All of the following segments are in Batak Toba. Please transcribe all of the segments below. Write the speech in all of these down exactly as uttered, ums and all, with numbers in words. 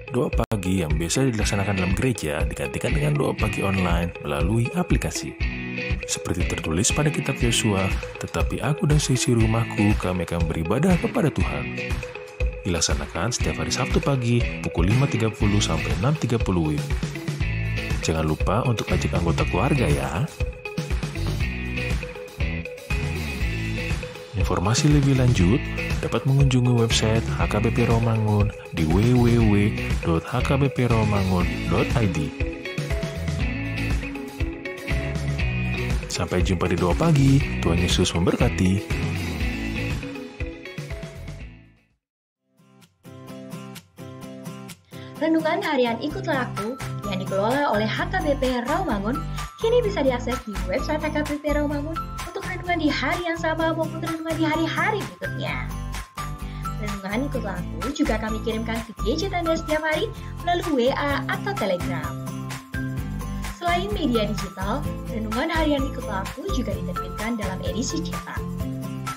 Doa pagi yang biasa dilaksanakan dalam gereja digantikan dengan doa pagi online melalui aplikasi. Seperti tertulis pada kitab Yosua, "Tetapi aku dan seisi rumahku, kami akan beribadah kepada Tuhan." Dilaksanakan setiap hari Sabtu pagi pukul lima tiga puluh sampai enam tiga puluh W I B. Jangan lupa untuk ajak anggota keluarga ya. Informasi lebih lanjut dapat mengunjungi website H K B P Rawamangun di w w w dot h k b p rawamangun dot i d. Sampai jumpa di Doa Pagi. Tuhan Yesus memberkati. Renungan Harian Ikutlah Aku yang dikelola oleh H K B P Rawamangun kini bisa diakses di website H K B P Rawamangun untuk renungan di hari yang sama maupun renungan di hari-hari berikutnya. Renungan Ikutlah Aku juga kami kirimkan ke gadget Anda setiap hari melalui W A atau Telegram. Selain media digital, Renungan Harian Ikutlah Aku juga diterbitkan dalam edisi cetak.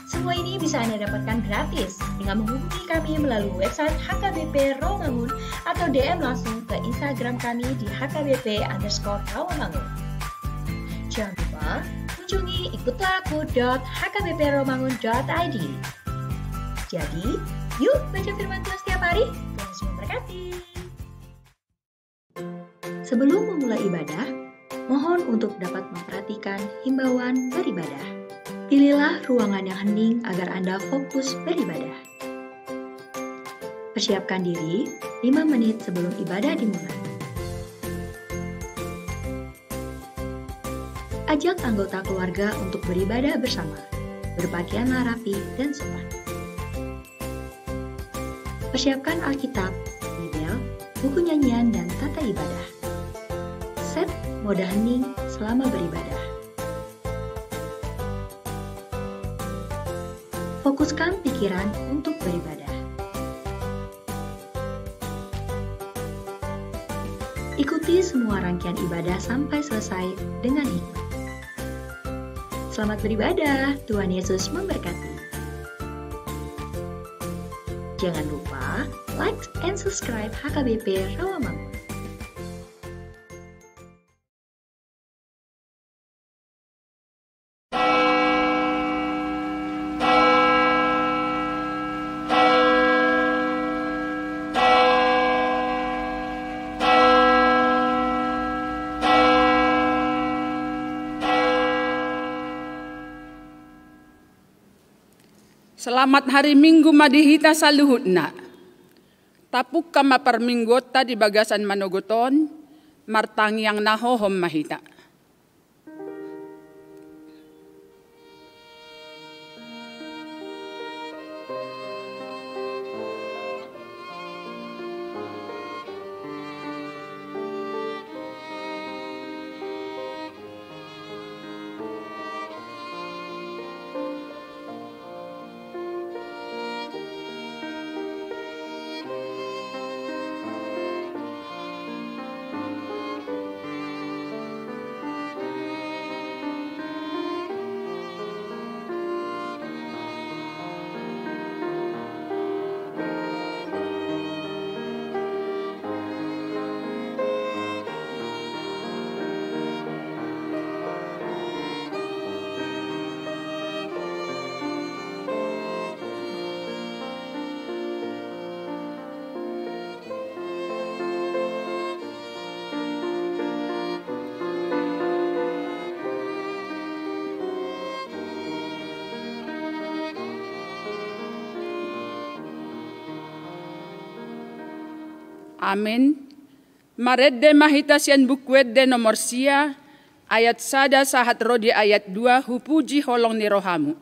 Semua ini bisa Anda dapatkan gratis dengan menghubungi kami melalui website H K B P Rawamangun atau D M langsung ke Instagram kami di H K B P underscore Rawamangun. Jangan lupa kunjungi ikutlah aku dot h k b p rawamangun dot i d. Jadi, yuk baca firman Tuhan setiap hari. Tuhan Yesus memberkati. Sebelum memulai ibadah, mohon untuk dapat memperhatikan himbauan beribadah. Pilihlah ruangan yang hening agar Anda fokus beribadah. Persiapkan diri lima menit sebelum ibadah dimulai. Ajak anggota keluarga untuk beribadah bersama. Berpakaianlah rapi dan sopan. Persiapkan Alkitab, Bibel, buku nyanyian, dan tata ibadah. Set mode hening selama beribadah. Fokuskan pikiran untuk beribadah. Ikuti semua rangkaian ibadah sampai selesai dengan hikmat. Selamat beribadah, Tuhan Yesus memberkati. Jangan lupa like and subscribe H K B P Rawamangun. Selamat hari Minggu ma di hita saluhutna. Tapungka ma parmingguonta di bagasan manogot on, martangiang na hohom ma hita. Amen. Marende ma hita sian Buku Ende nomor sia, ayat sada sahat ro di ayat dua, Hupuji holong ni rohamu.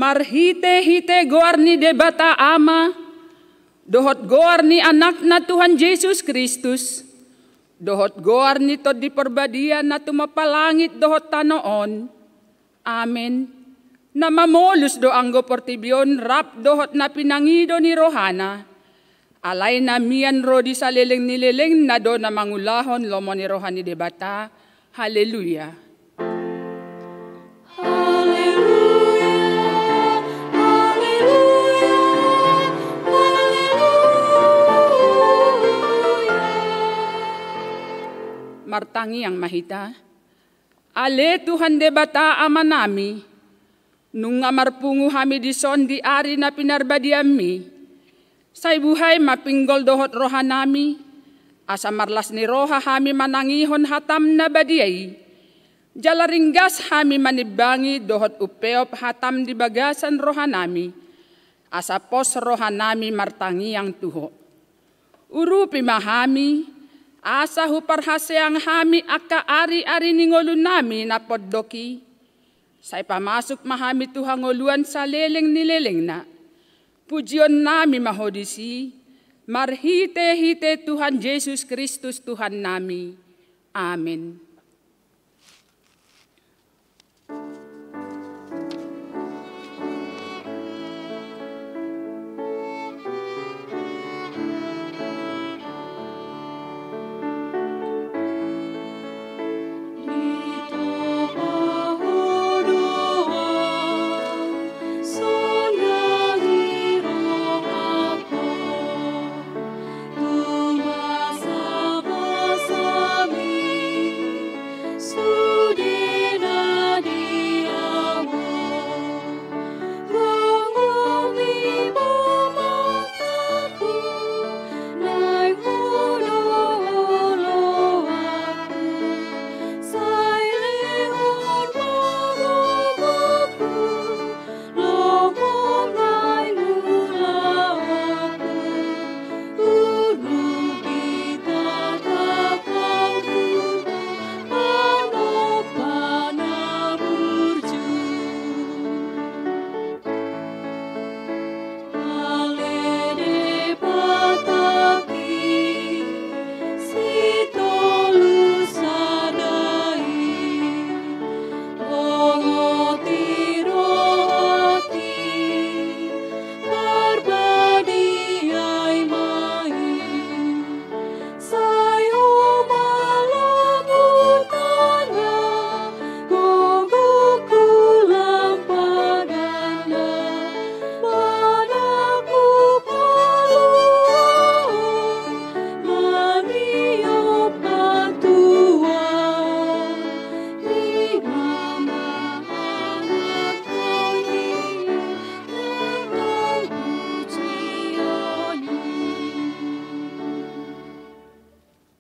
Marhite-hite goar ni Debata Ama, dohot goar ni Anakna Tuhan Jesus Kristus, dohot goar ni Tondi Parbadia na tumompa langit dohot tano on. Amen. Na mamolus do anggo portibi on rap dohot na pinangido ni rohana. Alai na mian ro di saleleng ni lelengna do na mangulahon lomo ni roha ni Debata. Haleluya. Haleluya, haleluya, haleluya. Martangiang ma hita. Ale Tuhan Debata Amanami, nunga marpungu hami dison di ari na pinarbadianmi. Sai buhai ma pinggol dohot rohanami, asa marlas ni roha hami manangihon hatam na badia i. Jala ringgas hami manimbangi dohot umpeop hatam di bagasan rohanami, asa pos rohanami martangiang tu Ho. Urupi ma hami, asa huparhaseang hami angka ari-ari ni ngolunami na pondok i. Sai pamasuk ma hami tu hangoluan saleleng ni lelengna. Pujionnami ma Ho disi, marhite-hite Tuhan Jesus Kristus Tuhannami. Amen.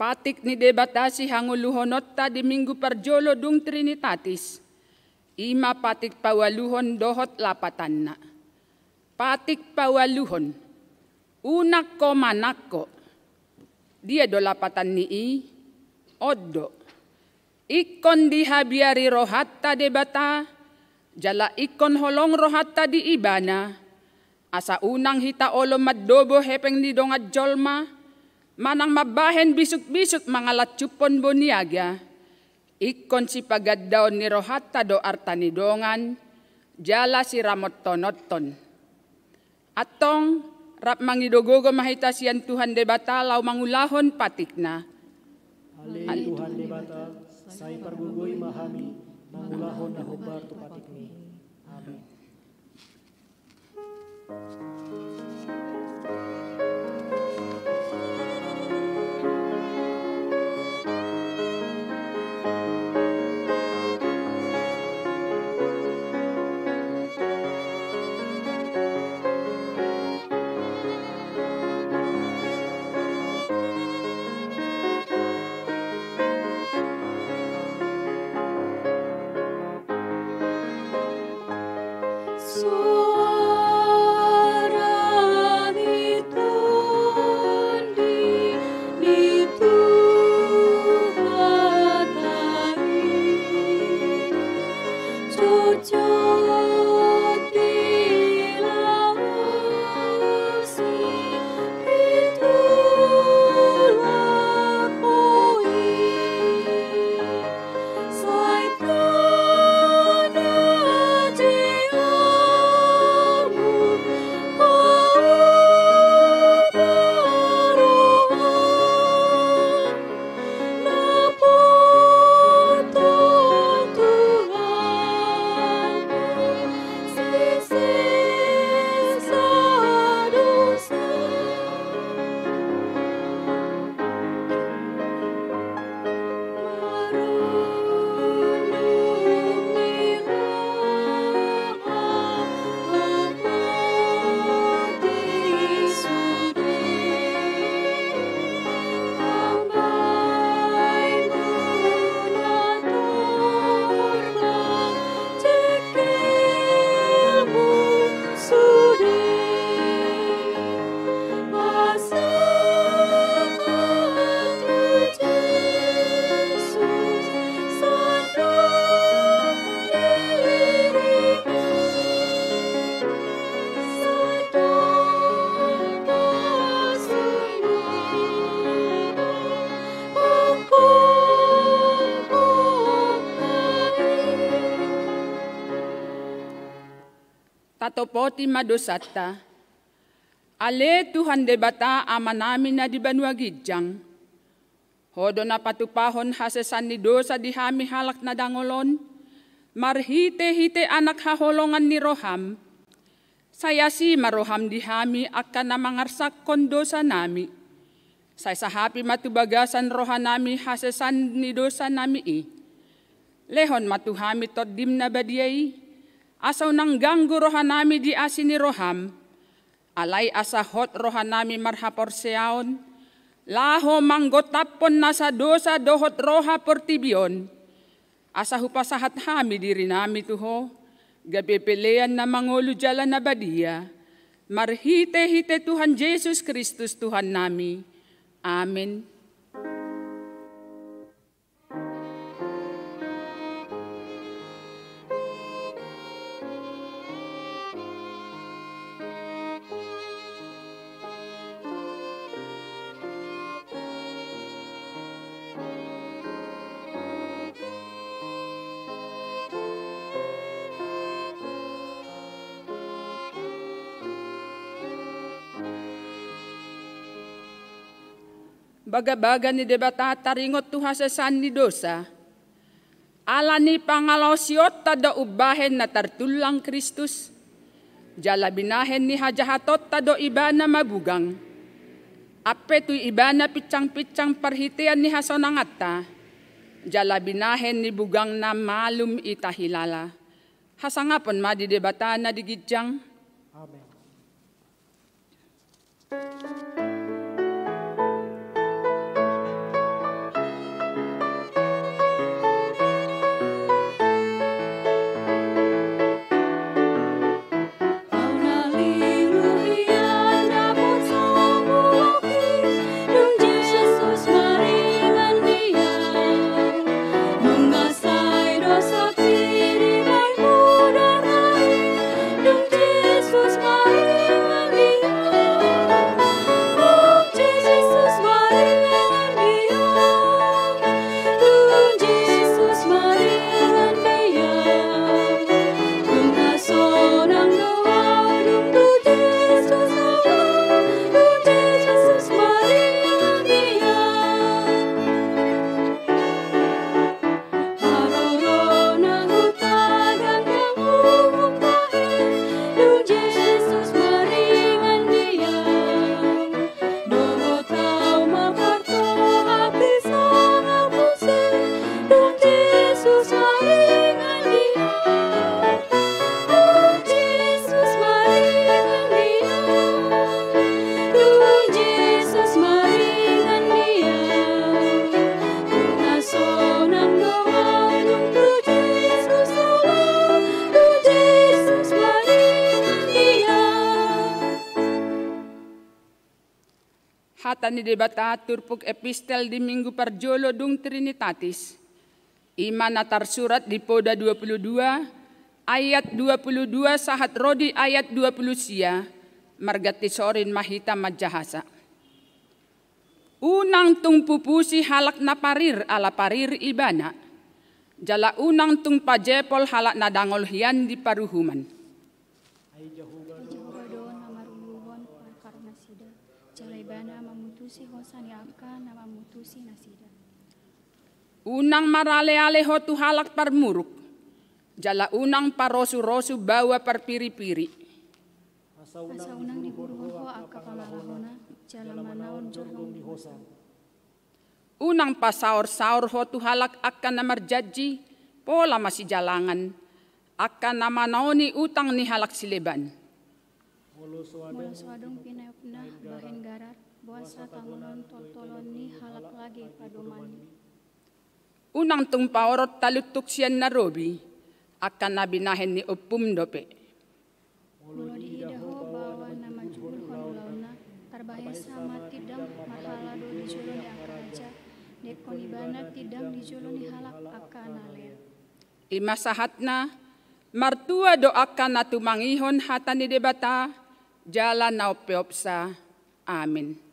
Patik ni Debata sihangoluhononta di Minggu parjolo dung Trinitatis, i ma patik paualuhon dohot lapatanna. Patik paualuhon. Unang ho manangko. Dia do lapatan ni i? On do. Ingkon dihabiari rohanta Debata, jala ingkon holong rohanta di Ibana, asa unang hita olo mandobo hepeng ni dongan jolma, manang mambahen bisuk-bisuk mangalanjuphon boniaga. Ingkon sipagandaon ni rohanta do arta ni dongan, jala siramothononhon. Antong, rap mangido gogo ma hita sian Tuhan Debata laho mangulahon patikna. Ale Tuhan Debata, sai pargogoi ma hami mangulahon na hombar tu patikmi. Amen. Topoti ma dosanta. Ale Tuhan Debata Amanami na di banua ginjang, Ho do na patupahon hasesaan ni dosa di hami halak na dangol on, marhitehite Anak haholongan ni roham. Sai asi ma roham di hami angka na mangarsakhon dosanami. Sai sahapi ma tu bagasan rohanami hasesaan ni dosanami i. Lehon ma tu hami Tondim na badia i, asa unang ganggu rohanami di asi ni roham. Alai asa hot rohanami marhaporseaon, laho manggontaphon nasa dosa dohot roha portibi on. Asa hupasahat hami dirinami tu Ho, gabe pelean na mangolu jala na badia, marhitehite Tuhan Jesus Kristus Tuhannami. Amen. Bagabaga ni Debata taringot tu hasesaan ni dosa. Ala ni pangalaosionta do umbahen na tartullang Kristus, jala binahen ni hajahatonta do Ibana mabugang. Ampe tu Ibana pinsangpinsang parhitean ni hasonanganta, jala binahen ni bugangna malum i tahilala. Hasangapon ma di Debata na di ginjang. Amen. Hata ni Debata turpuk epistel di Minggu parjolo dung Trinitatis. I ma na tarsurat di Poda dua puluh dua, ayat dua puluh dua sahat ro di ayat dua puluh sia, marganti sorin ma hita manjahasa. Unang tung pupusi halak na parir ala parir ibana, jala unang tung pajepol halak na dangol hian di paruhuman. Ai Jahowa do na marunguhon parkara nasida, jala Ibana mamutusi hosa ni angka na mamutusi nasida. Unang maraleale ho tu halak parmuruk, jala unang parosurosu baoa parpiripiri. Asa unang diguruhon ho angka pangalahona, jala manaon jorgong di hosa. Unang pasaorsaor ho tu halak angka na marjanji, pola masijalangan, angka na manaoni utang ni halak sileban. Molo so adong pinaupna bahen garar, boan sa tangonon toltolon ni halak lage padomanni. Unang tung paorot taluntuk sian na robi, angka na binahen ni ompum dope. Molo diida ho baoa na manjugulhon ulaonna, tarbahesa ma tindang marhalado di jolo ni angka raja, dengkon ibana tindang di jolo ni halak angka na lean. I ma sahatna, martua do angka na tumangihon hata ni Debata, jala na umpeopsa. Amin.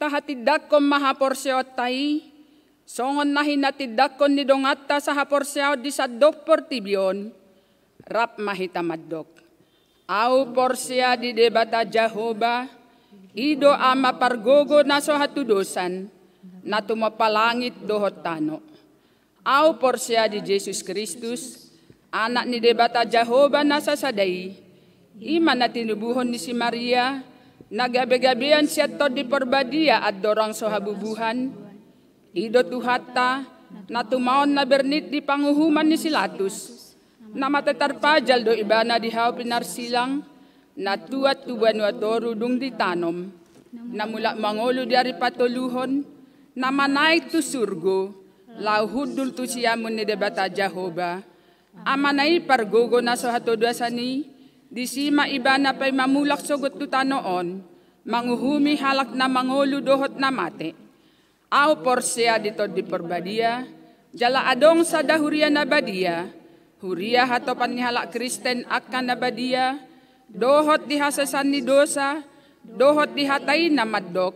Hatindangkon ma haporseaonta i, songon na hinatindangkon ni donganta sahaporseaon di sandok portibi on, rap ma hita mandok. Ahu porsea di Debata Jahowa, i do Ama pargogo na so hatudosan, na tumompa langit dohot tano. Ahu porsea di Jesus Kristus, Anak ni Debata Jahowa na sasada i, i ma na tinubuhon ni si Maria, na gabegabean sian Tondi Parbadia andorang so habubuhan. I do Tuhanta, na tumaon na bernit di panguhuman ni si Latus, na mate tarpajal do ibana di hau pinarsilang, na tuat tu banua toru dung ditanom, na mulak mangolu di ari patoluhon, na manaek tu surgo, laho hundul tu siamun ni Debata Jahowa. Amana i pargogo na so hatudosan i, disi ma ibana paima mulak sogot tu tano on, manguhumi halak na mangolu dohot na mate. Ahu porsea di Tondi Parbadia, jala adong sada huria na badia, huria hatopan ni halak Kristen angka na badia, dohot di hasesaan ni dosa, dohot di hata i na mandok,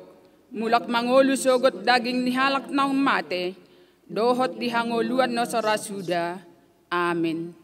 mulak mangolu sogot daging ni halak naung mate, dohot di hangoluan na so ra suda. Amen.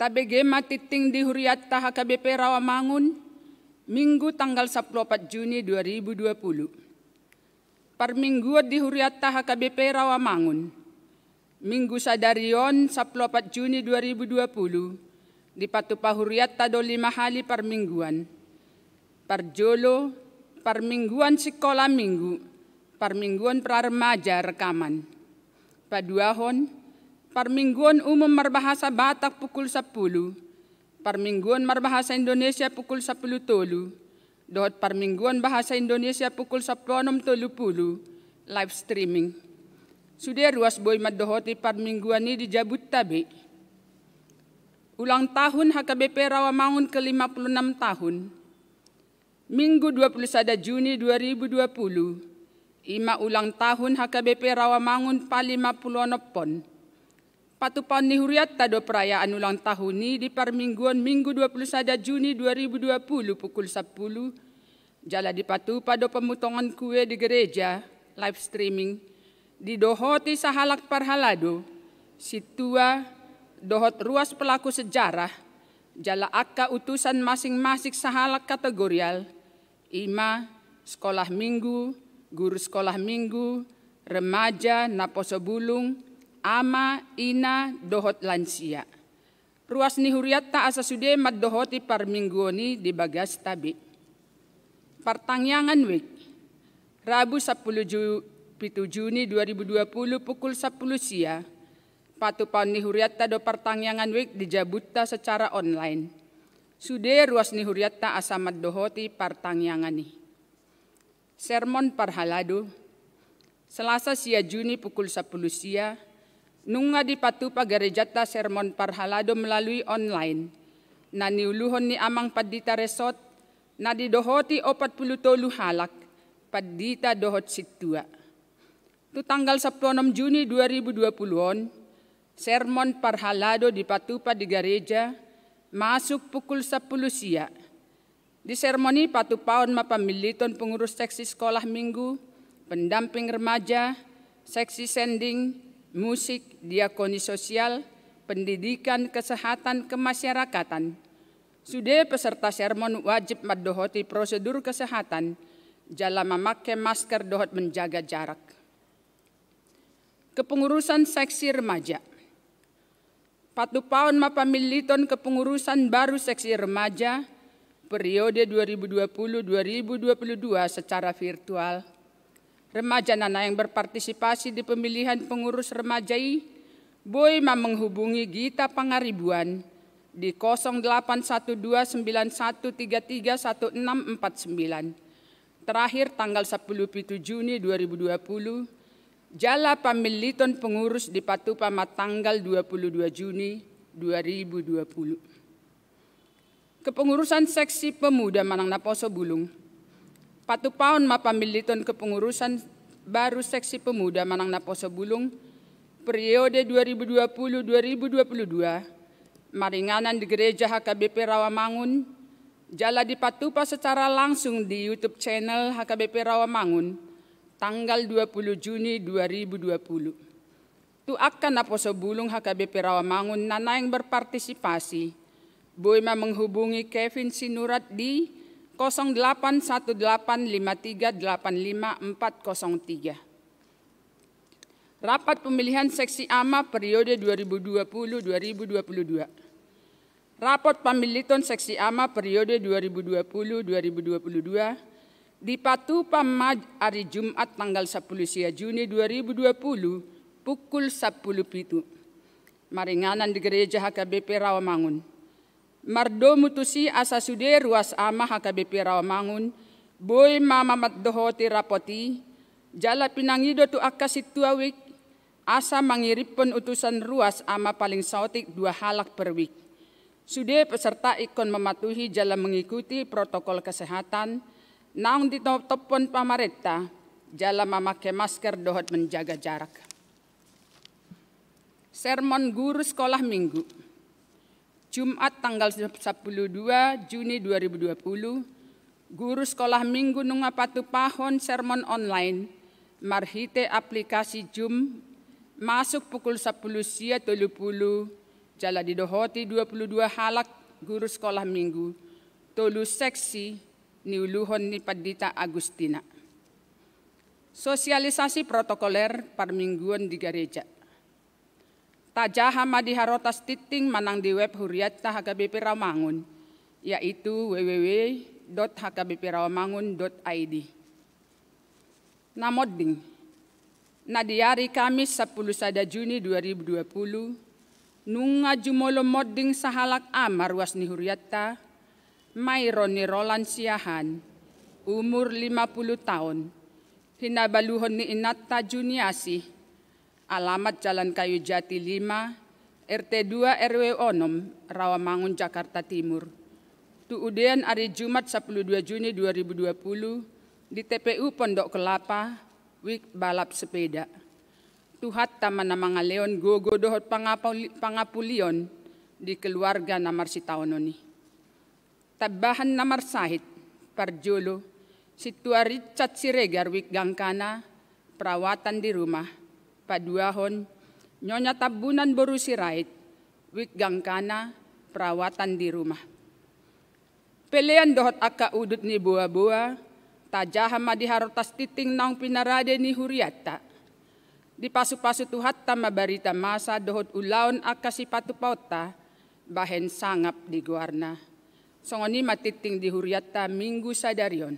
Tabege ma tingting di hurianta H K B P Rawamangun, Minggu tanggal sampulu opat Juni dua ribu dua puluh. Parmingguon di hurianta H K B P Rawamangun, Minggu sadari on sampulu opat Juni dua ribu dua puluh, dipatupa hurianta do lima hali parmingguan. Parjolo, parmingguan sikola minggu, parmingguan pra remaja rekaman. Paduahon, parmingguan umum marbahasa Batak pukul sampulu, parmingguan marbahasa Indonesia pukul sampulu tolu, dohot parmingguan bahasa Indonesia pukul sampulu onom tolu pulu, live streaming. Sude ruas boi mandohoti parmingguan i di jabunta be. Ulang tahun H K B P Rawamangun ke lima puluh enam tahun. Minggu dua puluh sada Juni dua ribu dua puluh, i ma ulang tahun H K B P Rawamangun palima puluh onom pon. Patupaon ni hurianta do perayaan ulang tahun i di parmingguan Minggu dua puluh sada Juni dua ribu dua puluh pukul sampulu, jala dipatupa do pemotongan kue di gereja, live streaming, didohoti sahalak parhalado, sintua, dohot ruas pelaku sejarah, jala angka utusan masing-masing sahalak kategorial, i ma sekolah minggu, guru sekolah minggu, remaja, naposo bulung, ama, ina, dohot lansia. Ruas ni hurianta asa sude mandohoti parmingguon i di bagasta be. Partangiangan wijk. Rabu sampulu ju-, pitu Juni dua ribu dua puluh pukul sampulu sia. Patupaon ni hurianta do partangiangan wijk di jabunta secara online. Sude ruas ni hurianta asa mandohoti partangiangan i. Sermon parhalado. Selasa sia Juni pukul sampulu sia, nunga dipatupa garejanta sermon parhalado melalui online, na niuluhon ni Amang Pandita Resot, na didohoti opat puluh tolu halak, pandita dohot sintua. Tu tanggal sampulu onom Juni dua ribu dua puluh on, sermon parhalado dipatupa di gareja, masuk pukul sampulu sia. Di sermon i patupaon ma pamilliton pengurus seksi sekolah minggu, pendamping remaja, seksi sending, musik, diakoni sosial, pendidikan, kesehatan, kemasyarakatan. Sude peserta sermon wajib mandohoti prosedur kesehatan, jala mamake masker dohot menjaga jarak. Kepengurusan seksi remaja. Patupaon ma pamilliton kepengurusan baru seksi remaja periode dua ribu dua puluh dua ribu dua puluh dua secara virtual. Remaja na naeng berpartisipasi di pemilihan pengurus remaja i, boi ma menghubungi Gita Pangaribuan di kosong delapan satu dua sembilan satu tiga tiga satu enam empat sembilan. Terakhir tanggal sampulu pitu Juni dua ribu dua puluh, jala pamilliton pengurus dipatupa ma tanggal dua puluh dua Juni dua ribu dua puluh. Kepengurusan seksi pemuda manang naposo bulung. Patupaon ma pamilliton kepengurusan baru seksi pemuda manang naposo bulung periode dua ribu dua puluh dua ribu dua puluh dua, maringanan di Gereja H K B P Rawamangun, jala dipatupa secara langsung di YouTube channel H K B P Rawamangun, tanggal dua puluh Juni dua ribu dua puluh. Tu angka naposo bulung H K B P Rawamangun na naeng berpartisipasi, boi ma menghubungi Kevin Sinurat di kosong delapan satu delapan lima tiga delapan lima empat kosong tiga. Rapat pemilihan seksi ama periode dua ribu dua puluh dua ribu dua puluh dua. Rapot pamilliton seksi ama periode dua ribu dua puluh dua ribu dua puluh dua dipatupa ma ari Jumat tanggal sampulu sia Juni dua ribu dua puluh pukul sampulu pitu. Maringanan di Gereja H K B P Rawamangun. Mardomu tusi asa sude ruas ama H K B P Rawamangun boi ma mandohoti rapot i, jala pinangido tu angka sintua wijk, asa mangirimhon utusan ruas ama paling saotik dua halak per wijk. Sude peserta ingkon mematuhi jala mengikuti protokol kesehatan naung ditoptophon pamarenta, jala mamake masker dohot menjaga jarak. Sermon guru sekolah minggu. Jumat tanggal sampulu dua Juni dua ribu dua puluh, guru sekolah minggu nunga patupahon sermon online marhite aplikasi Zoom, masuk pukul sampulu sia tolu pulu Jala didohoti dua puluh dua halak guru sekolah minggu, tolu seksi niuluhon ni Pandita Agustina. Sosialisasi protokoler parmingguon di gareja. Tajaha ma di harotas tinting manang di web hurianta H K B P Rawamangun, yaitu w w w dot h k b p rawamangun dot i d. Na monding, na di ari Kamis sampulu sada Juni dua ribu dua puluh, nunga jumolo monding sahalak ama ruas ni hurianta, Mairon ni Roland Siahaan, umur lima puluh taon, hinabaluhon ni inanta Juniasih, alamat Jalan Kayu Jati lima, R T dua R W onom, Rawamangun, Jakarta Timur. Tu udean ari Jumat sampulu dua Juni dua ribu dua puluh, di T P U Pondok Kelapa, wijk balap sepeda. Tuhanta ma na mangalehon gogo dohot pangapuli-, pangapulion di keluarga na marsitaonon i. Tambahan na marsahit, parjolo, Sintua Richard Siregar, wijk gangkana, perawatan di rumah. Paduahon, Nyonya Tambunan boru Sirait, wijk gangkana, perawatan di rumah. Pelean dohot angka udut ni boaboa, tajaha ma di harotas tinting naung pinarade ni hurianta. Dipasupasu Tuhanta ma barita masa dohot ulaon angka sipatupaonta, bahen sangap di goarna. Songon i ma tinting di hurianta minggu sadari on.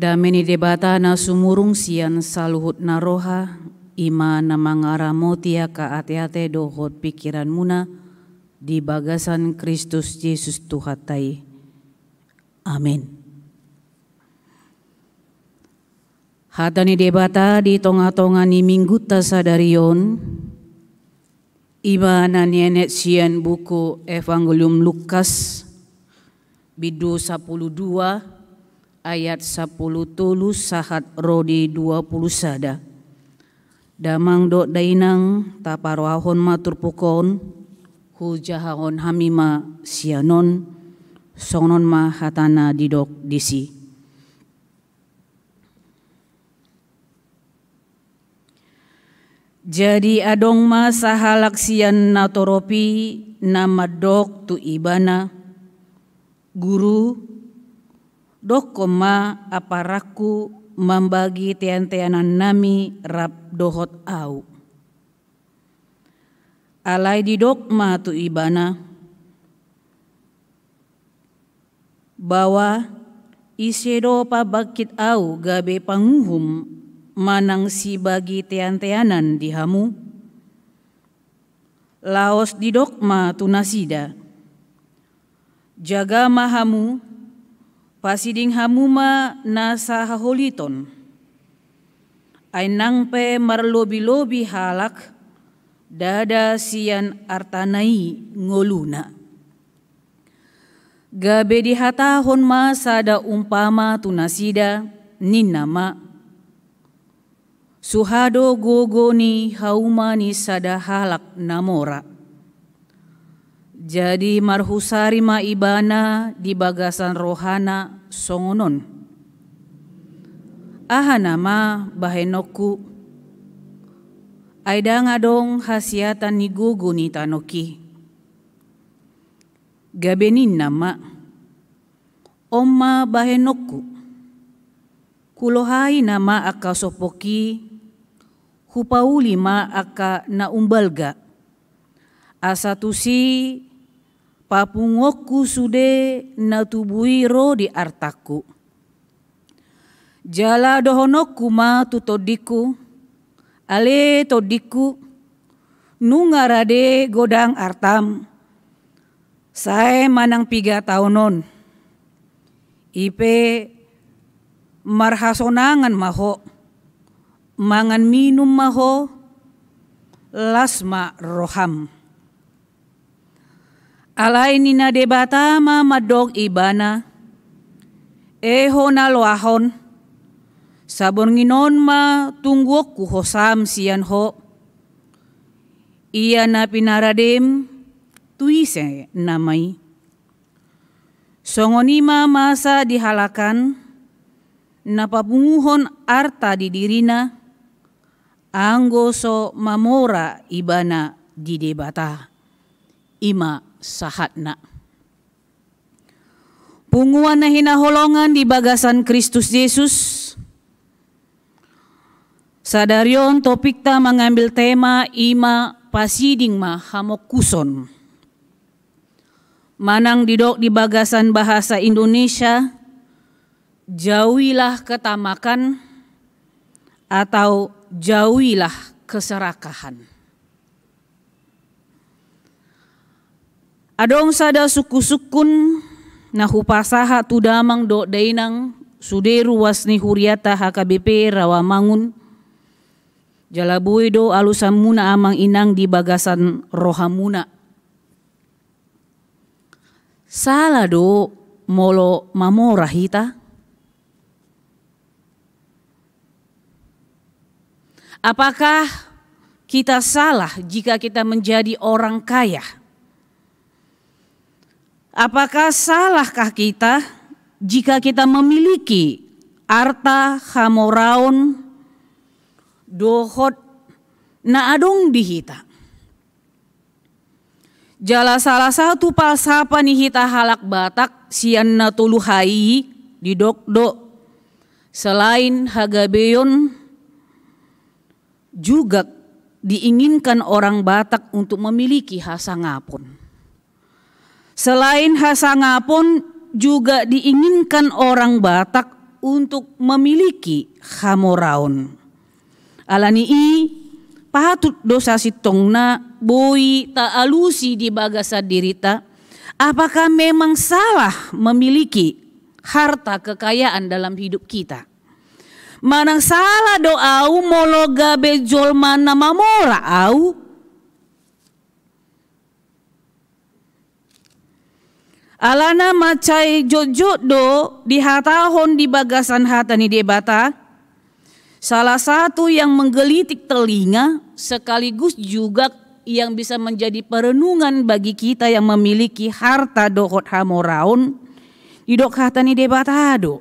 Dame ni Debata na sumurung sian saluhut na roha, i ma na mangaramoti angka ateate dohot pingkiranmuna di bagasan Kristus Jesus Tuhanta i. Amen. Hata ni Debata di tongatonga ni minggunta sadari on, i ma na nienet sian buku Evangelium Lukas, bindu sampulu dua, ayat sampulu tolu sahat ro di dua pulu sada. Damang dohot dainang, taparohahon ma turpuk on, hujahahon hami ma sian on, songon on ma hata na didok disi. Jadi adong ma sahalak sian natorop i na mandok tu Ibana, "Guru, dokkon ma amparangku mambagi teanteanannami rap dohot ahu." Alai didok ma tu Ibana, "Baoa, ise do pambangkit ahu gabe panguhum manang sibagi teanteanan di hamu? Laos didok ma tu nasida: Jaga ma hamu, pasiding hamu ma na sahaholiton. Ai nang pe marlobi-lobi halak, ndada sian artana i ngoluna. Gabe dihatahon ma sada umpama tu nasida, ninna ma: Suha do gogo ni hauma ni sada halak na mora. Jadi marhusari ma ibana di bagasan rohana songon on: Aha nama bahenonku? Ai ndang adong hasiatan ni gogo ni tanoki. Gabe ninna ma: On ma bahenonku, hulohai nama angka sompokki, hupauli ma angka na umbalga, asa tusi papunguonku sude na tubu i ro di artangku. Jala dohononku ma tu tondingku: Ale tondingku, nunga rade godang artam, sae manang piga taon on. I pe marhasonangan ma ho, mangan minum ma ho, las ma roham. Alai ninna Debata ma mandok ibana: E ho na loas on, saborngin on ma tungguonku hosam sian ho. Ia na pinaradem, tu ise nama i? Songon i ma masa di halak an, na papunguhon arta di dirina, anggo so mamora ibana di Debata. I ma sahatna. Punguan na hinaholongan di bagasan Kristus Jesus, sadari on topikta mangambil tema i ma pasiding ma hamongkuson. Manang didok di bagasan bahasa Indonesia, jauhilah ketamakan atau jauhilah keserakahan. Adong sada sungkun-sungkun na hupasahat tu damang dohot dainang sude ruas ni huriata H K B P Rawamangun. Jala boi do alusanmuna amang inang di bagasan rohamuna. Sala do molo mamora hita? Apakah kita salah jika kita menjadi orang kaya? Apakah salahkah kita jika kita memiliki arta, hamoraon, dohot na adong di hita? Jala salah satu palsapa ni hita halak Batak sian na tolu hali i, didok do: Selain hagabeon, juga diinginkan orang Batak untuk memiliki hasangapon. Selain hasangapon, juga diinginkan orang Batak untuk memiliki hamoraon. Alani i, patut do sasintongna boi taalusi di bagasan dirita, apakah memang salah memiliki harta kekayaan dalam hidup kita? Manang sala do au molo gabe jolma na mamora au? Alana mansai jotjot do dihatahon di bagasan hata ni Debata, salah satu yang menggelitik telinga sekaligus juga yang bisa menjadi perenungan bagi kita yang memiliki harta dohot hamoraon, didok hata ni Debata do: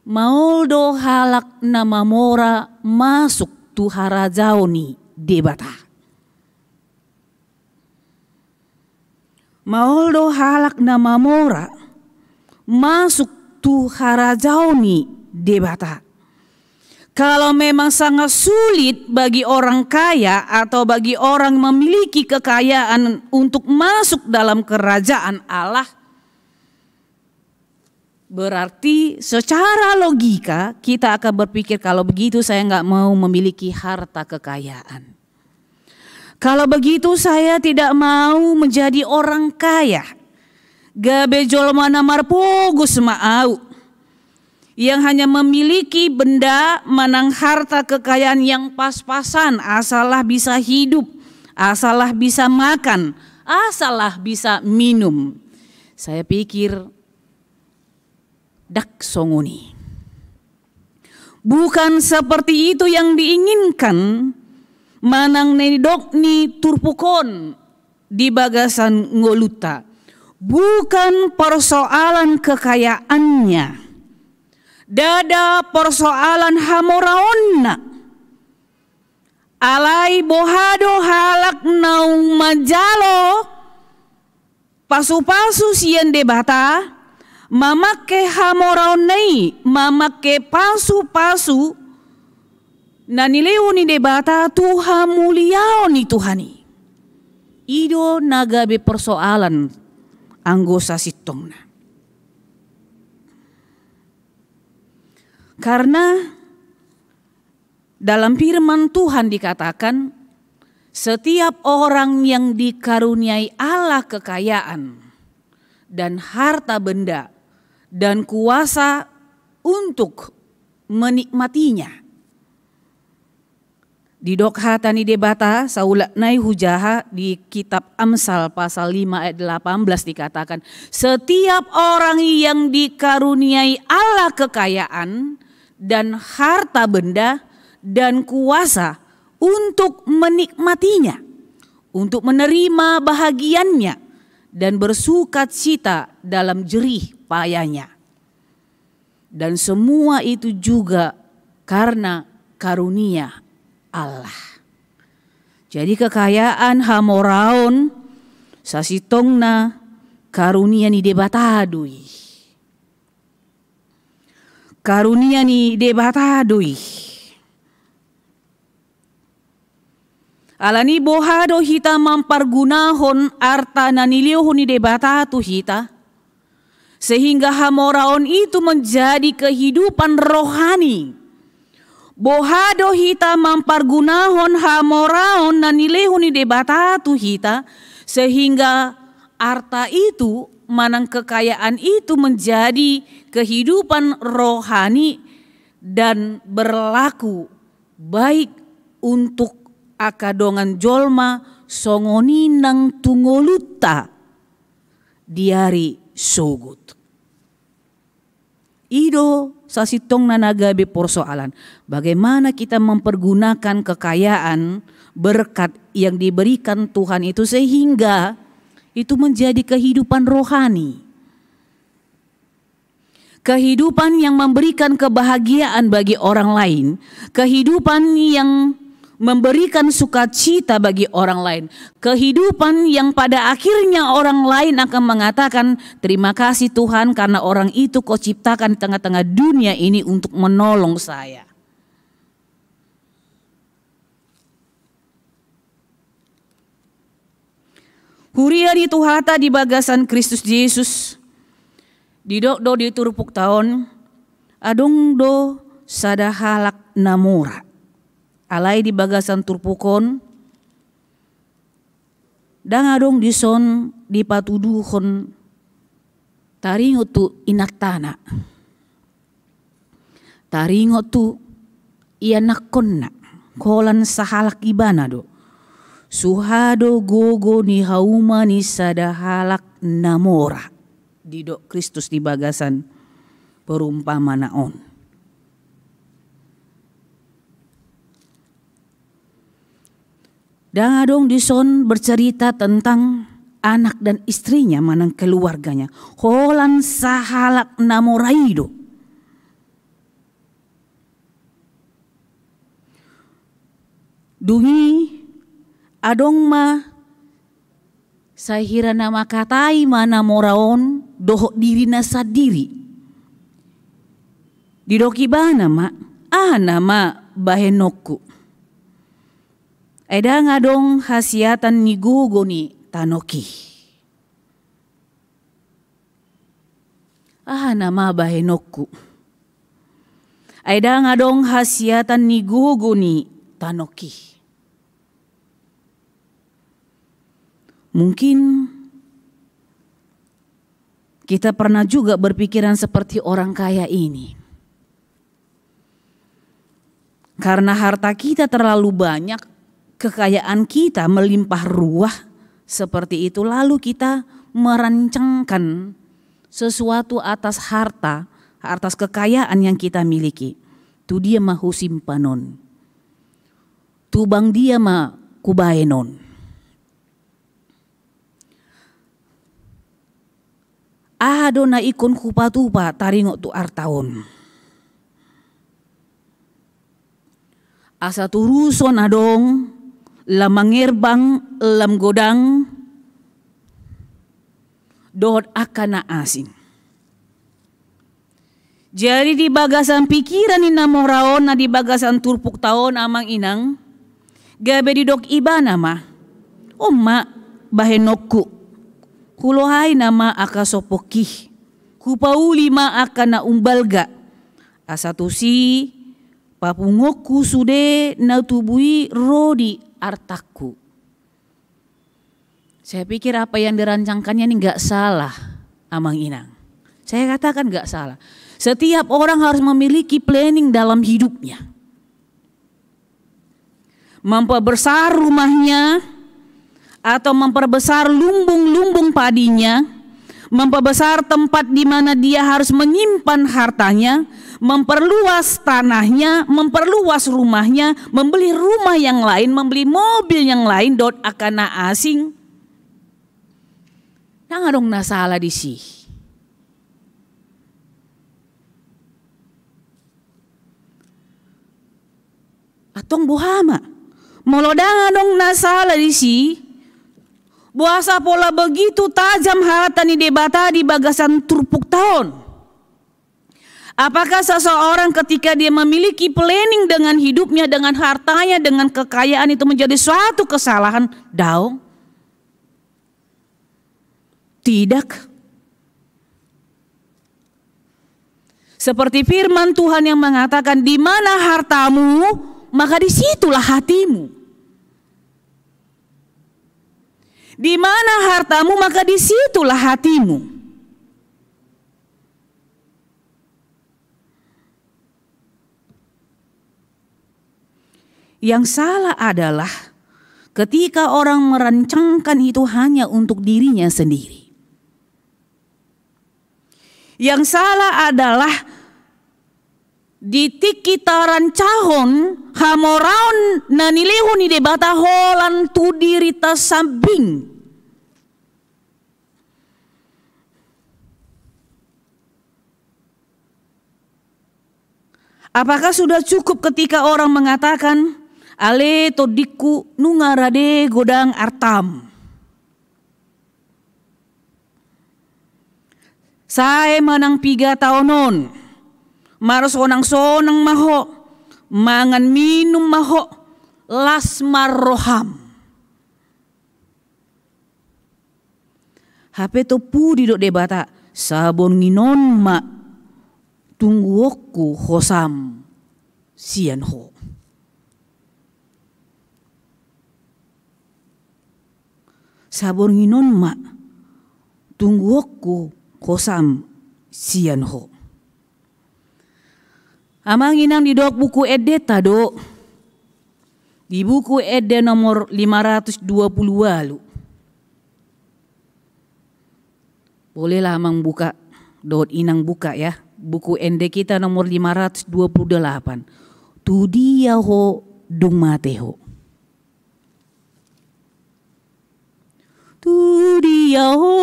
Maol do halak na mamora masuk tu harajaon ni Debata. Maol do halak na mamora masuk tu harajaon ni Debata. Kalau memang sangat sulit bagi orang kaya atau bagi orang memiliki kekayaan untuk masuk dalam kerajaan Allah, berarti secara logika kita akan berpikir, "Kalau begitu saya nggak mau memiliki harta kekayaan." Kalau begitu, saya tidak mau menjadi orang kaya. Gabe jolma na marpogos ma au, yang hanya memiliki benda manang harta kekayaan yang pas-pasan, asalah bisa hidup, asalah bisa makan, asalah bisa minum. Saya pikir, ndang songon i. Bukan seperti itu yang diinginkan manang na nidok ni turpuk on di bagasan ngolunta. Bukan persoalan kekayaannya. Ndada persoalan hamoraonna. Alai boha do halak naung manjalo pasu-pasu sian Debata, mamangke hamoraonna i, mamangke pasu-pasu na nilehon ni Debata tu hamuliaon ni Tuhan i. I do na gabe persoalan anggo sasintongna. Karena dalam firman Tuhan dikatakan, setiap orang yang dikaruniai Allah kekayaan dan harta benda dan kuasa untuk menikmatinya. Didok hata ni Debata, saulak nai hujaha di kitab Amsal pasal lima ayat delapan belas dikatakan, setiap orang yang dikaruniai Allah kekayaan dan harta benda dan kuasa untuk menikmatinya, untuk menerima bahagiannya dan bersukacita dalam jerih payahnya. Dan semua itu juga karena karunia Allah. Jadi kekayaan, hamoraon, sasintongna karunia ni Debata do i. Karunia ni Debata do i. Alani boha do hita mampargunahon arta na nilehon ni Debata tu hita, sehingga hamoraon itu menjadi kehidupan rohani. Boha do hita mampargunahon hamoraon na nilehon ni Debata tu hita, sehingga arta itu manang kekayaan itu menjadi kehidupan rohani dan berlaku baik untuk angka dongan jolma songon i nang tu ngolunta di ari sogot. I do sasintongna na gabe persoalan. Bagaimana kita mempergunakan kekayaan, berkat yang diberikan Tuhan itu sehingga itu menjadi kehidupan rohani. Kehidupan yang memberikan kebahagiaan bagi orang lain, kehidupan yang memberikan sukacita bagi orang lain, kehidupan yang pada akhirnya orang lain akan mengatakan, "Terima kasih Tuhan, karena orang itu Kau ciptakan di tengah-tengah dunia ini untuk menolong saya." Huria ni Tuhanta di bagasan Kristus Jesus, didok do di turpukta on, adong do sada halak na mora. Alai di bagasan turpuk on, ndang adong dison dipatuduhon taringot tu inantana. Taringot tu ianakkonna, holan sahalak ibana do. Suha do gogo ni hauma ni sada halak na mora, didok Kristus di bagasan perumpamaan on. Ndang adong dison bercerita tentang anak dan istrinya manang keluarganya. Holan sahalak na mora i do. Dung i adong ma sai hira na mangkatai ma na mora on dohot dirina sandiri. Didok ibana ma, "Aha nama bahenonku? Ai ndang adong hasiatan ni gogo ni tanok i. Aha nama bahenonku? Ai ndang adong hasiatan ni gogo ni tanok i." Mungkin kita pernah juga berpikiran seperti orang kaya ini. Karena harta kita terlalu banyak, kekayaan kita melimpah ruah seperti itu, lalu kita merancangkan sesuatu atas harta, atas kekayaan yang kita miliki. Tu dia ma husimpan on. Tu bank dia ma hubaen on. Aha do na ingkon hupatupa taringot tu arta on? Asa turuson adong, lam mangerbang, lam godang, dohot angka na asing. Jadi di bagasan pikiran ni na mora on, na di bagasan turpukta on, amang inang, gabe didok ibana ma, "On ma, bahenonku, hulohai nama angka sompokki, hupauli ma angka na umbalga, asa tusi papunguonku sude na tubu i ro di artangku." Saya pikir apa yang dirancangkannya ini nggak salah, amang inang. Saya katakan nggak salah. Setiap orang harus memiliki planning dalam hidupnya. Memperbesar rumahnya atau memperbesar lumbung-lumbung padinya, memperbesar tempat di mana dia harus menyimpan hartanya, memperluas tanahnya, memperluas rumahnya, membeli rumah yang lain, membeli mobil yang lain, dohot angka na asing. Ndang adong na sala disi. Antong boha ma? Molo ndang adong na sala disi, boasa pola begitu tajam hata ni Debata di bagasan turpukta on? Apakah seseorang ketika dia memiliki planning dengan hidupnya, dengan hartanya, dengan kekayaan itu menjadi suatu kesalahan? Daong. Tidak. Seperti firman Tuhan yang mengatakan, "Di mana hartamu, maka di situlah hatimu." Di mana hartamu, maka di situlah hatimu. Yang salah adalah ketika orang merancangkan itu hanya untuk dirinya sendiri. Yang salah adalah di tingki tarancahon hamoraon na nilehon ni Debata holan tu dirita sambing. Apakah sudah cukup ketika orang mengatakan, "Ale tondingku, nunga rade godang artam. Sae ma nang piga taon on, marsonang-sonang ma ho, mangan minum ma ho, las ma roham." Hape tung pudi didok Debata, "Saborngin on ma tungguonku hosam sian ho." "Saborngin on ma tungguonku hosam sian ho." Amang inang, didok Buku Endenta do, di Buku Ende nomor lima ratus dua puluh ualu. Bolehlah amang buka, dohot inang buka ya. Buku Ende kita nomor lima ratus dua puluh delapan. Tu dia ho dung mate ho? Tu dia ho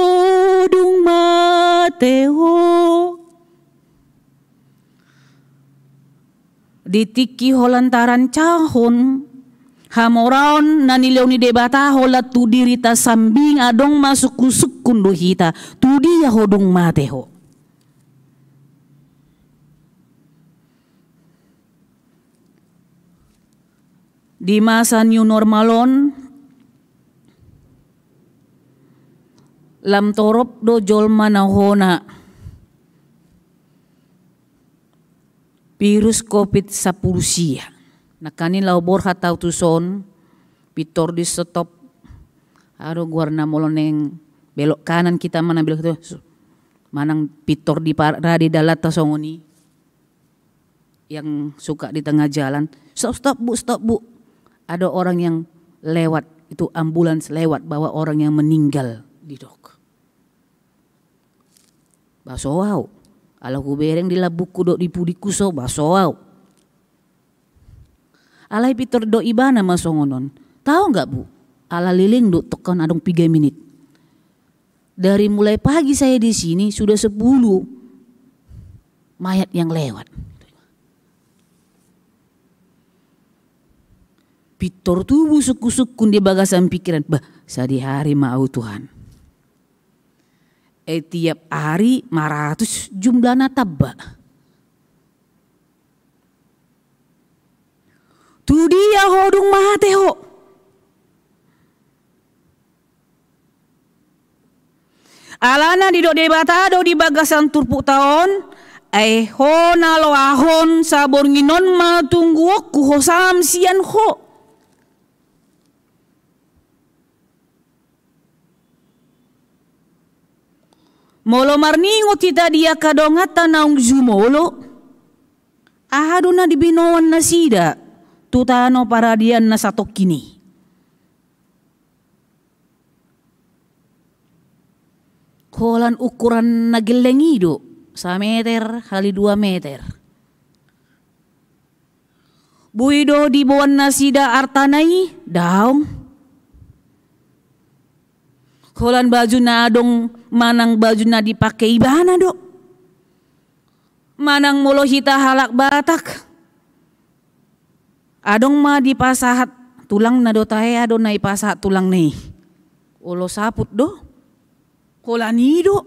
dung mate ho? Di tingki holan tarancahon hamoraon na nilehon ni Debata holan tu dirita sambing, adong ma sungkun-sungkun do hita. Tu dia ho dung mate ho? Di masa new normal on, lam torop do jolma na hona virus covid sampulu sia. Nangkaning laho borhat au tuson, pintor di stop Aha do goarna molo naeng belok kanan hita manang belok itu, manang pintor di parade dalanta songon i, yang suka di tengah jalan. "Stop, stop, Bu, stop, Bu. Ada orang yang lewat, itu ambulans lewat, bawa orang yang meninggal," didok. Baso au. Ala hubereng di lambungku dohot di pudingku so, baso au. Alai pintor didok ibana ma songon on. "Tahu nggak, Bu? Ala leleng do, tongkan adong piga menit. Dari mulai pagi saya di sini, sudah sepuluh mayat yang lewat." Pintor tubu sungkun-sungkun di bagasan pikiran, "Bah, sadihari ma au, Tuhan. Eh, tiap ari maratus jumlahna tamba. Tu dia ho dung mate ho?" Alana didok Debata do di bagasan turpukta on, "Ai ho na loas on, saborngin on ma tungguonku hosam sian ho." Molo marningot hita di angka donganta naung jumolo, aha do na dibinoan nasida tu tano paradian na satongkin i? Holan ukuran na gelleng i do, sameter hali dua meter. Boi do diboan nasida artana i? Daong. Holan baju na adong manang baju na dipake ibana do. Manang molo hita halak Batak, adong ma dipasahat tulangna do, tahe adong na dipasahat tulangna i. Ulos saput do. Holan i do.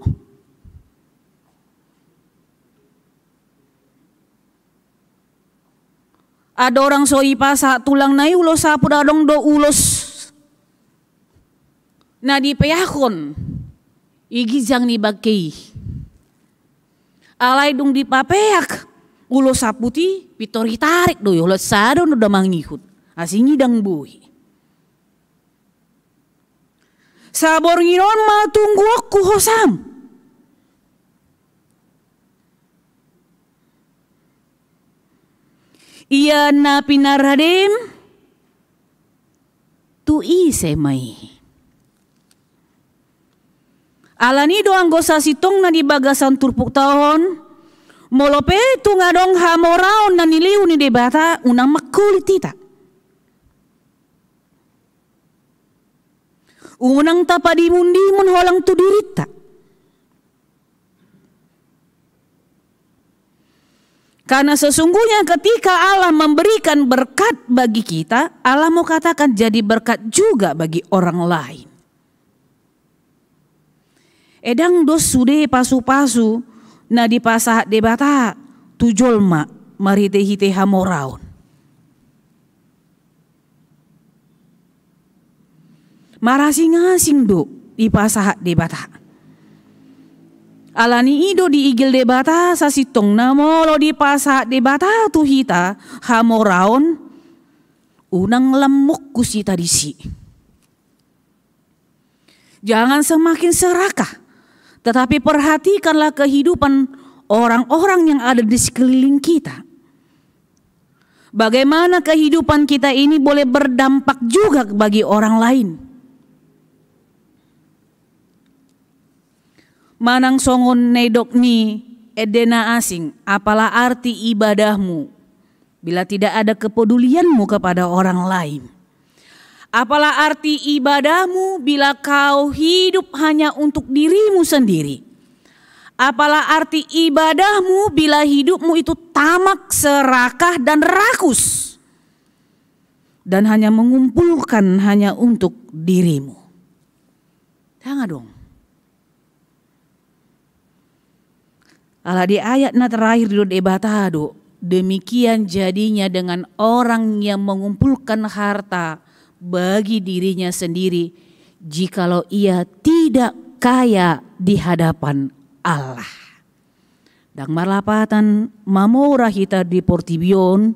Andorang so dipasahat tulangna i ulos saput, adong do ulos na dipeakhon di ginjang ni bangke i. Alai dung dipapeak ulos saput i, pintor ditarik do i, holan sada do na mangihut. Asing i ndang boi. Saborngin on ma tungguonku hosam. Ia na pinaradem, tu ise ma i? Alani do anggo sasintongna di bagasan turpukta on, molo pe tung adong hamoraon na nilehon ni Debata, unang mangkulit hita. Unang tapadimun-dimun holan tu dirinta. Karena sesungguhnya ketika Allah memberikan berkat bagi kita, Allah mau katakan jadi berkat juga bagi orang lain. Ndang dos sude pasu-pasu na dipasahat Debata tu jolma marhite-hite hamoraon. Marasing-asing do dipasahat Debata. Alani i do diigil Debata sasintongna, molo dipasahat Debata tu hita hamoraon, unang lam mungkus hita disi. Jangan semakin serakah, tetapi perhatikanlah kehidupan orang-orang yang ada di sekeliling kita. Bagaimana kehidupan kita ini boleh berdampak juga bagi orang lain? Manang songon na nidok ni ende na asing, apalah arti ibadahmu bila tidak ada kepedulianmu kepada orang lain? Apalah arti ibadahmu bila kau hidup hanya untuk dirimu sendiri? Apalah arti ibadahmu bila hidupmu itu tamak, serakah, dan rakus, dan hanya mengumpulkan hanya untuk dirimu? Ndang adong. Ala di ayat na terakhir didok Debata do, demikian jadinya dengan orang yang mengumpulkan harta bagi dirinya sendiri, jikalau ia tidak kaya di hadapan Allah. Ndang marlapatan mamora hita di portibi on,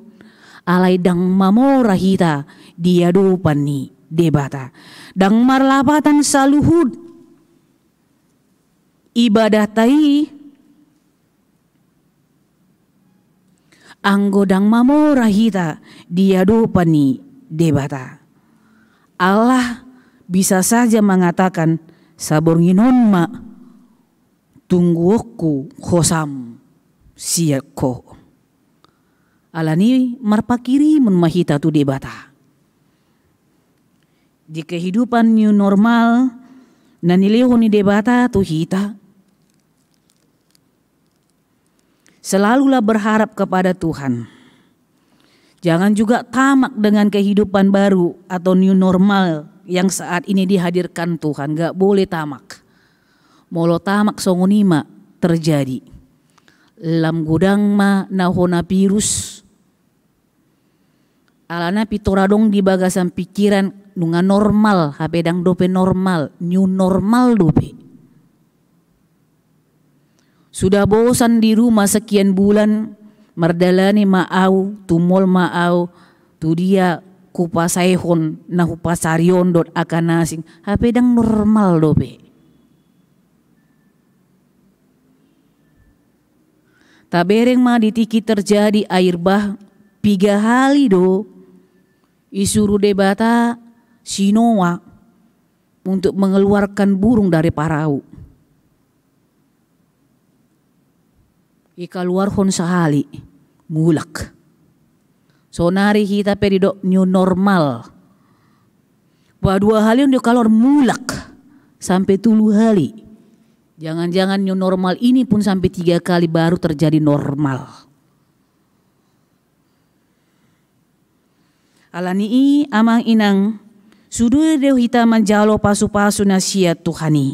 alai ndang mamora hita di adopan ni Debata. Ndang marlapatan saluhut ibadahta i, anggo ndang mamora hita di adopan ni Debata. Allah bisa saja mengatakan, "Saborngin on ma tungguonku hosam sian ho." Alani i marpanghirimon ma hita tu Debata. Di kehidupan new normal na nilehon ni Debata tu hita, selalulah berharap kepada Tuhan. Jangan juga tamak dengan kehidupan baru atau new normal yang saat ini dihadirkan Tuhan. Gak boleh tamak. Molo tamak, songon i ma terjadi. Lam godang ma na hona virus. Alana pintor adong di bagasan pikiran, nunga normal, hape ndang dope normal, new normal dope. Sudah bosan di rumah sekian bulan, mardalani ma au, tumol ma au, tu dia hupasaehon na hupasari on dohot angka na asing, hape ndang normal dope. Tabereng ma di tingki terjadi air bah, piga hali do isuru Debata si Noa untuk mengeluarkan burung dari parau. Ikaluarhon sahali, mulak. Sonari hita pe didok new normal. Padua hali on do kaluar, mulak sampe tolu hali. Jangan-jangan new normal ini pun sampe tiga kali baru terjadi normal. Alani i, amang inang, sude do hita manjalo pasu-pasu na sian Tuhan i.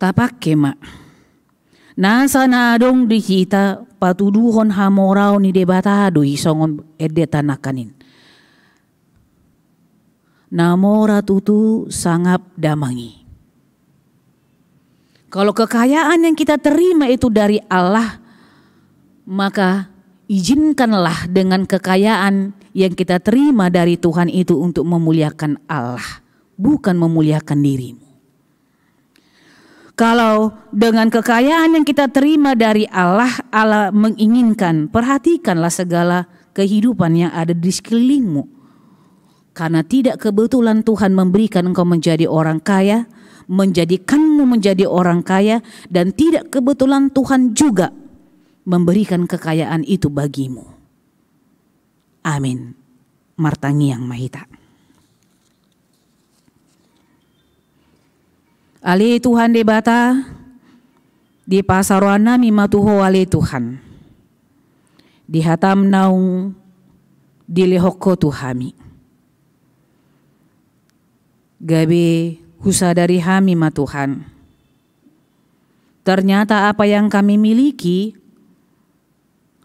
Tapangke ma. Nasa na adong di hita patuduhon hamoraon ni Debata do i, songon endeta nangkaning. Na mora tutu sangap damang i. Kalau kekayaan yang kita terima itu dari Allah, maka izinkanlah dengan kekayaan yang kita terima dari Tuhan itu untuk memuliakan Allah, bukan memuliakan dirimu. Kalau dengan kekayaan yang kita terima dari Allah, Allah menginginkan, perhatikanlah segala kehidupan yang ada di sekelilingmu. Karena tidak kebetulan Tuhan memberikan engkau menjadi orang kaya, menjadikanmu menjadi orang kaya, dan tidak kebetulan Tuhan juga memberikan kekayaan itu bagimu. Amin. Martangiang ma hita. Ale Tuhan Debata, dipasaroan nami ma tu Ho ale Tuhan. Di hatam naung dilehon Ho tu hami. Gabe husadari hami ma Tuhan. Ternyata apa yang kami miliki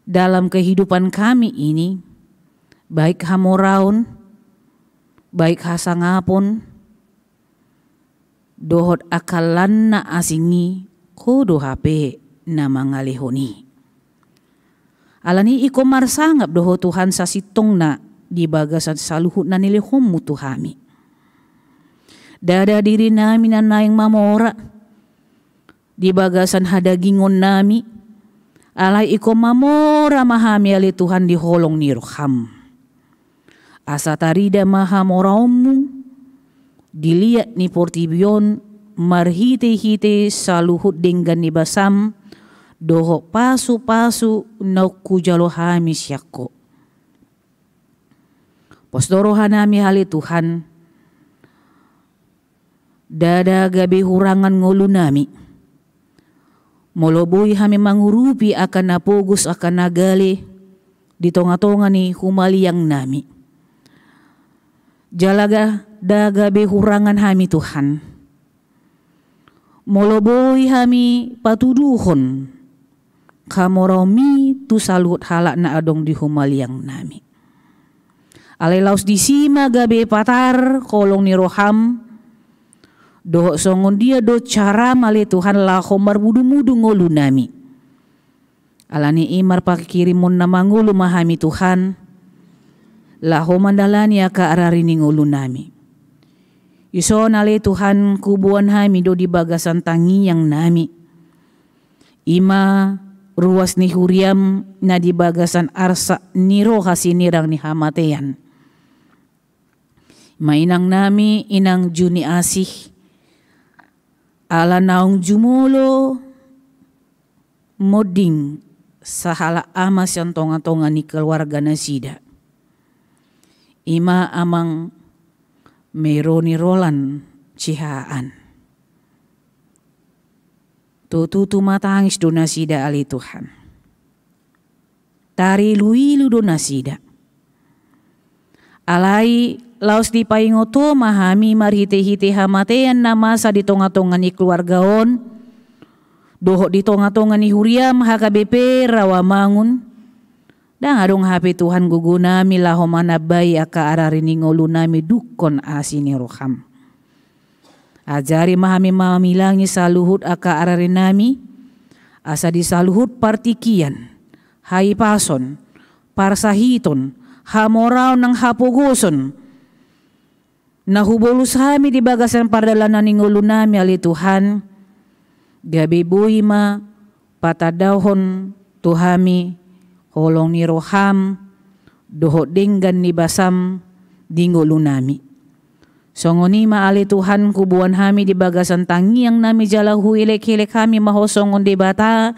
dalam kehidupan kami ini, baik hamoraon, baik hasangapon, dohot angka lan na asing i, Ho do hape na mangalehon i. Alani i ingkon marsangap do Ho Tuhan sasintongna di bagasan saluhut na nilehonmu tu hami. Ndada diri nami na naeng mamora di bagasan hadagingon nami, alai ingkon mamora ma hami ale Tuhan di holong ni roham. Asa tarida ma hamoraonmu di liat ni portibi on marhite-hite saluhut denggan ni basam, dohot pasu-pasu naung hujalo hami sian Ho. Pos do roha nami ale Tuhan, ndada gabe hurangan ngolu nami. Molo boi hami mangurupi angka na pogos, angka na gale di tonga-tonga ni humaliang nami. Jala ndada gabe hurangan hami Tuhan. Molo boi hami patuduhon hamoraonmi tu saluhut halak na adong di humaliang nami. Alai laos disi ma gabe patar holong ni roham, dohot songon dia do caram ale Tuhan laho marmudu-mudu ngolu nami. Alani i marpanghirimon na mangolu ma hami Tuhan, laho mandalani angka arari ni ngolunami. Dison ale Tuhan, huboan hami do di bagasan tangiangnami, i ma ruas ni huriam na di bagasan arsak ni roha sinirang ni hamatean. I ma inangnami, inang Juni Asih, ala naung jumolo monding sahalak ama sian tongatonga ni keluarganasida, i ma amang Meroni Rolan Siahaan. Tutu tumatangis do nasida ale Tuhan. Tariluilu do nasida. Alai laos dipaingot Ho ma hami marhitehite hamatean na masa di tongatonga ni keluarga on, dohot di tongatonga ni huriam H K B P Rawamangun. Ndang adong hape Tuhan gogonami laho manambai angka arari ni ngolunami dungkon asi ni roham. Ajari ma hami mamilangi saluhut angka ararinami, asa di saluhut partingkian, hahipason, parsahiton, hamoraon nang hapogoson na hubolus hami di bagasan pardalanan ni ngolunami ale Tuhan, gabe boi ma patandahon tu hami holong ni roham dohot denggan ni basam di ngolunami. Songon i ma ale Tuhan, huboan hami di bagasan tangiangnami jala huelek-elek hami ma Ho songon Debata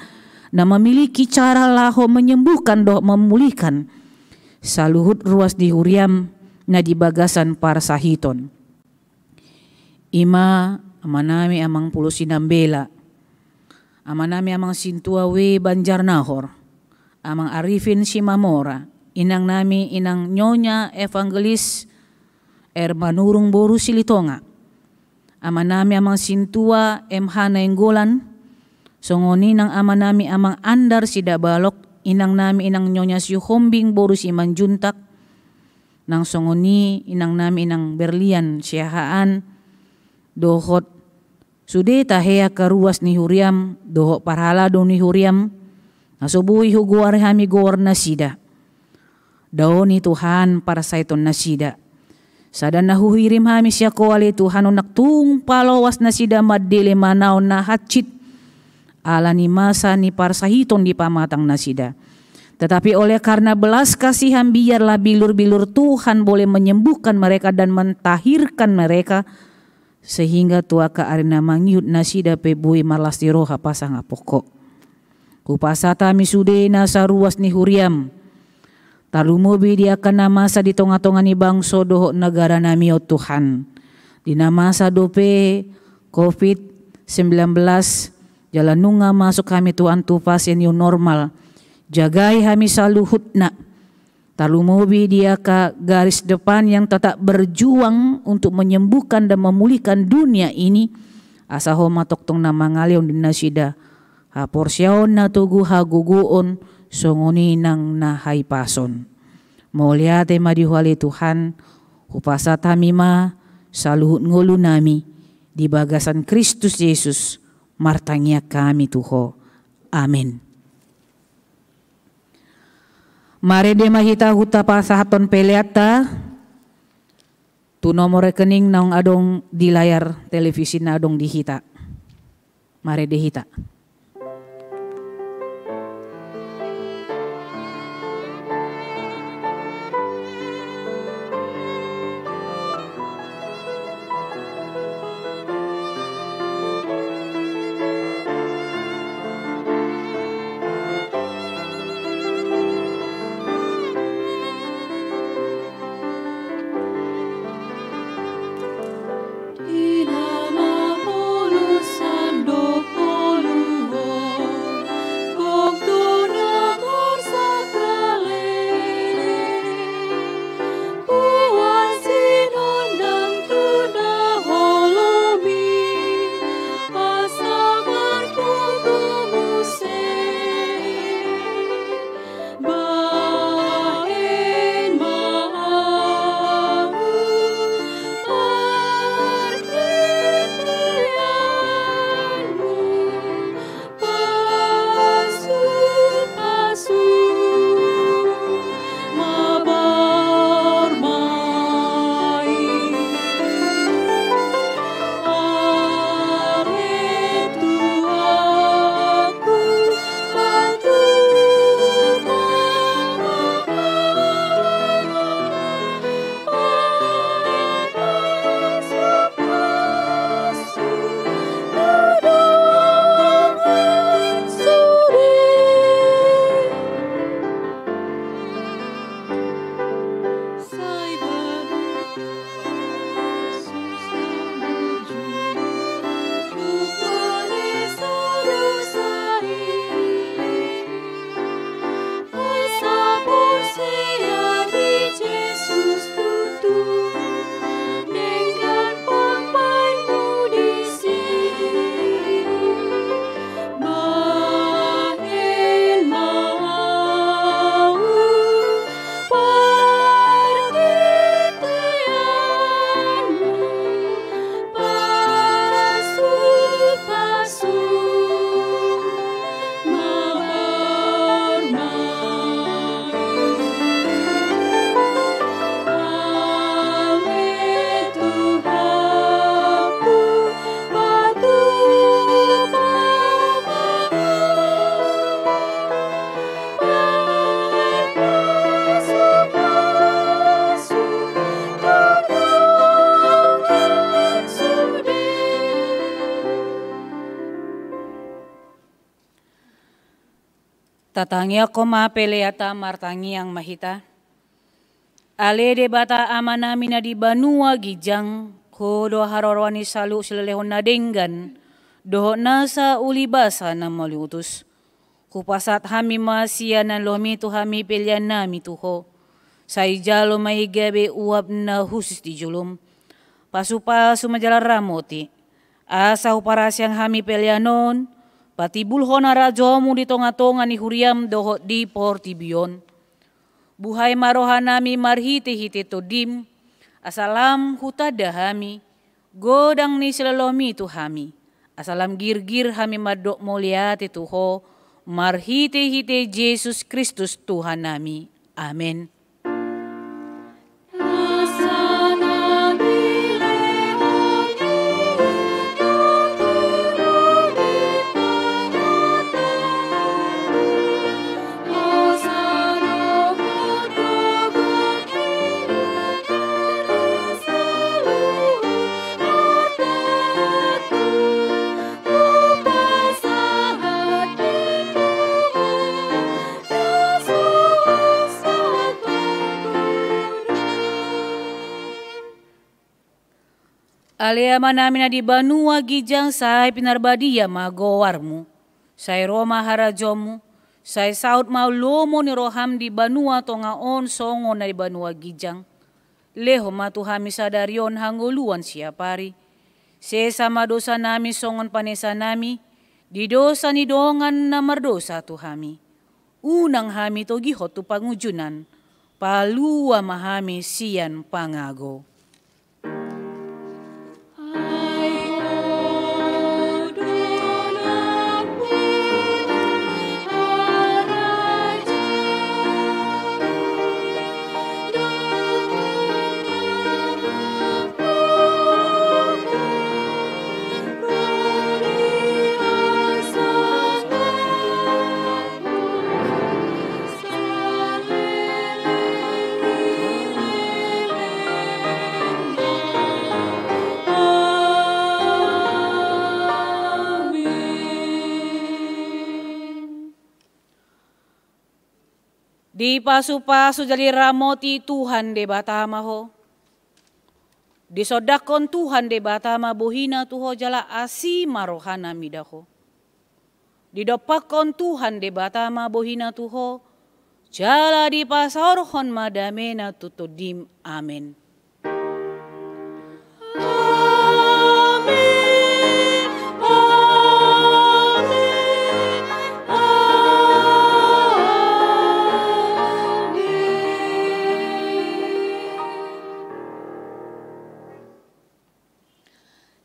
na memiliki cara laho menyembuhkan dohot memulihkan saluhut ruas ni huriam na di bagasan parsahiton. I ma amanami amang Pulu Sinambela, amanami amang Sintua W Banjarnahor, amang Arifin Simamora, inangnami inang Nyonya Evangelis R Manurung boru Silitonga, amanami amang Sintua M H Nainggolan, songon i nang amanami amang Andar Sidabalok, inangnami inang Nyonya Sihombing boru Simanjuntak, nang songon i inangnami inang Berlian Siahaan, dohot sude tahe angka ruas ni huriam dohot parhalado ni huriam, na so boi hugoari hami goarnasida. Daoni Tuhan parsahitonnasida. Sada na huhirim hami sian Ho ale Tuhan, unang tung paloas nasida mandele manaon na hansit ala ni masa ni parsahiton di pamatangnasida. Tetapi oleh karena belas kasihan, biarlah bilur-bilur Tuhan boleh menyembuhkan mereka dan mentahirkan mereka, sehingga tu angka ari na mangihut nasida pe boi marlas ni roha pasangaphon Ho. Hupasahat hami sude nasa ruas ni huriam, tarlumobi di angka na masa di tongatonga ni bangso dohot negaranami on Tuhan. Di na masa dope covid sembilan belas, jala nunga masuk hami Tuhan tu fase new normal. Jagai hami saluhutna. Tarlumobi di angka garis depan yang tetap berjuang untuk menyembuhkan dan memulihkan dunia ini, asa Ho ma tongtong na mangalehon di nasida haporseaon na togu, hagogoon, songon i nang na hahipason. Mauliate ma di Ho ale Tuhan, hupasahat hami ma saluhut ngolunami di bagasan Kristus Jesus, martangiang hami tu Ho. Amen. Marende ma hita huta pasahathon peleanta tu nomor rekening naung adong di layar televisi na adong di hita. Marende hita. Tatangiangkon ma peleanta, martangiang ma hita. Ale Debata Amanami na di banua ginjang, Ho do haroroan ni saluhut silehonlehon na denggan dohot nasa ulibasa na mauliutus. Hupasahat hami ma sian na lomi tu hami peleannami tu Ho. Sai jalo ma i gabe uap na hushus di jolom. Pasupasu ma jala ramoti, asa huparasiang hami pelean on patimbulhon harajaonmu di tongatonga ni huriam dohot di portibi on. Buhai ma rohanami marhitehite Tondim, asa lam hutanda hami godang ni silolomi tu hami, asa lam girgir hami mandok mauliate tu Ho, marhitehite Jesus Kristus Tuhannami. Amen. Ale Amanami na di banua ginjang, sai pinarbadia ma goarmu. Sai ro ma harajaonmu. Sai saut ma lomo ni roham di banua tonga on songon na di banua ginjang. Lehon ma tu hami sadari on hangoluan siapari. Sesa ma dosanami songon panesanami di dosa ni dongan na mardosa tu hami. Unang hami togihon tu pangunjunan. Palua ma hami sian pangago. Dipasupasu jala diramoti Tuhan Debata ma ho. Disondangkon Tuhan Debata ma bohina tu ho jala asi ma rohana mida ho. Didompakkon Tuhan Debata ma bohina tu ho, jala dipasaorhon ma damena tu tondim. Amen. Amen. Amen.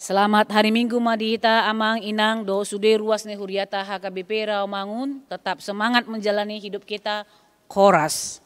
Selamat hari Minggu ma di hita amang inang dohot sude ruas ni huriata H K B P Rawamangun, tetap semangat menjalani hidup kita. Horas.